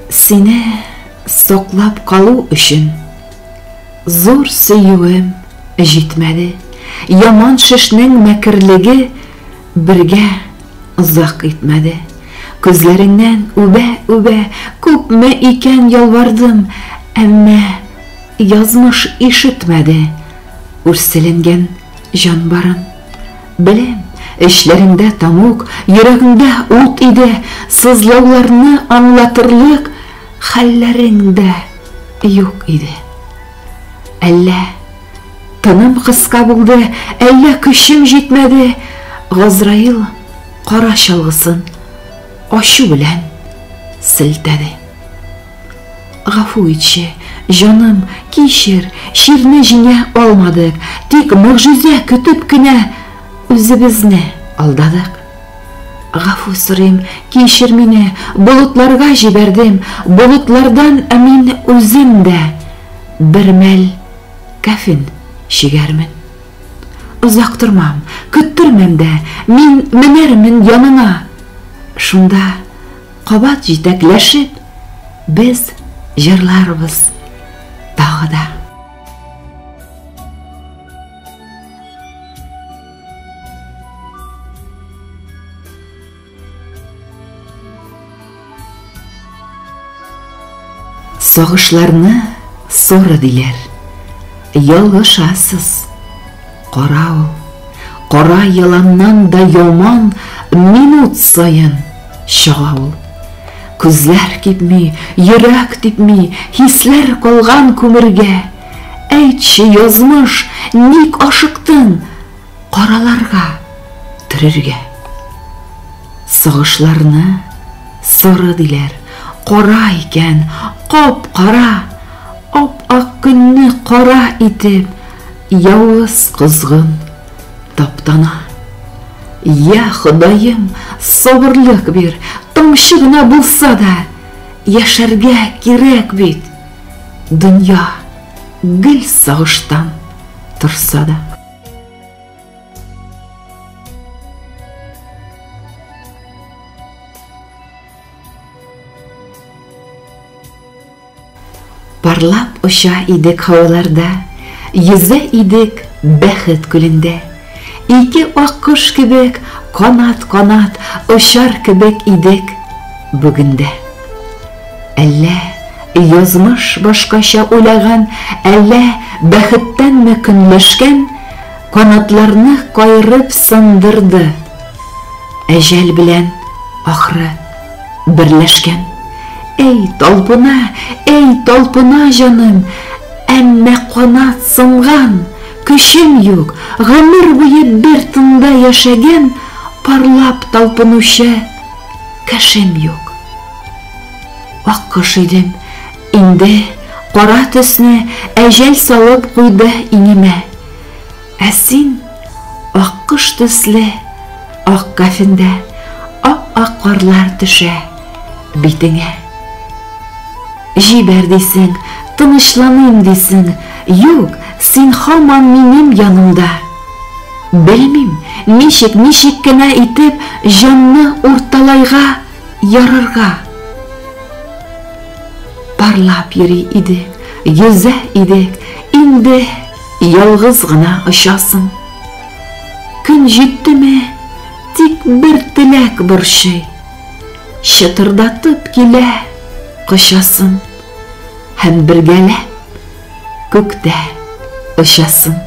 Сине саклап калу өчен зур сөюем җитмәде. Яман шешнең мәкерлеге бергә озак итмәде. Күзләреңнән үбә-үбә күпме икән ялвардым, әмма язмыш ишетмәде үрселенгән җан барын. Беләм, эчләреңдә тамук, йөрәгеңдә ут иде, сызлауларны аңлатырлык хәлләрең дә юк иде. Әллә тыным кыска булды, әллә көчем җитмәде, Газраил кара чалгысын ачу белән селтәде. Гафу итче, җаным, кичер, чирне җиңә алмадык, тик могҗиза көтеп кенә үзебезне алдадык. Гафу сорыйм, кичер мине, болытларга җибәрдем, болытлардан мин үзем дә бер мәл кәфен чигәрмен. Озак тормам, көттермәм дә, мин менәрмен яныңа. Шунда кабат җитәкләшеп, без җырларбыз тагы да. Сагышларны соры диләр. Ялгышасыз. Кара ул. Кара еланнан да яман минут саен чага ул. Күзләр кипми, йөрәк типми, хисләр калган күмергә. Әйтче, язмыш, ник ашыктың караларга төрергә? Сагышларны соры диләр, кара икән, кап-кара, ап-ак көнне кара итеп, явыз козгын таптана. Я, Ходаем, сабырлык бир, тамчы гына булса да, яшәргә кирәк бит. Дөнья гел сагыштан торса да. Парлап оча идек һаваларда, Йөзә идек бәхет күлендә. Ике аккош кебек канат-канат Очар кебек идек бүген дә. Әллә язмыш башкача уйлаган, Әллә бәхеттәнме көнләшкән, Канатларны каерып сындырды. Әҗәл белән, ахры, берләшкән. Әй, талпына, әй, талпына, җаным, Әмма канат сынган, көчем юк, Гомер буе бер тында яшәгән Парлап талпынучы кешем юк. Аккош идем, инде кара төсне Әҗәл салып куйды иңемә. Ә син аккош төсле ак кафендә Ап-ак карлар төшә битеңә. Җибәр дисең, тынычланыйм дисең, Юк, син һаман минем янымда. Белмим, ничек, ничек кенә итеп Җанны урталайга ярырга. Парлап йөри идек, йөзә идек, Инде ялгыз гына очасың. Көн җиттеме, тик бер теләк борчый, Чытырдатып килә кочасым Һәм бергәләп күктә очасым.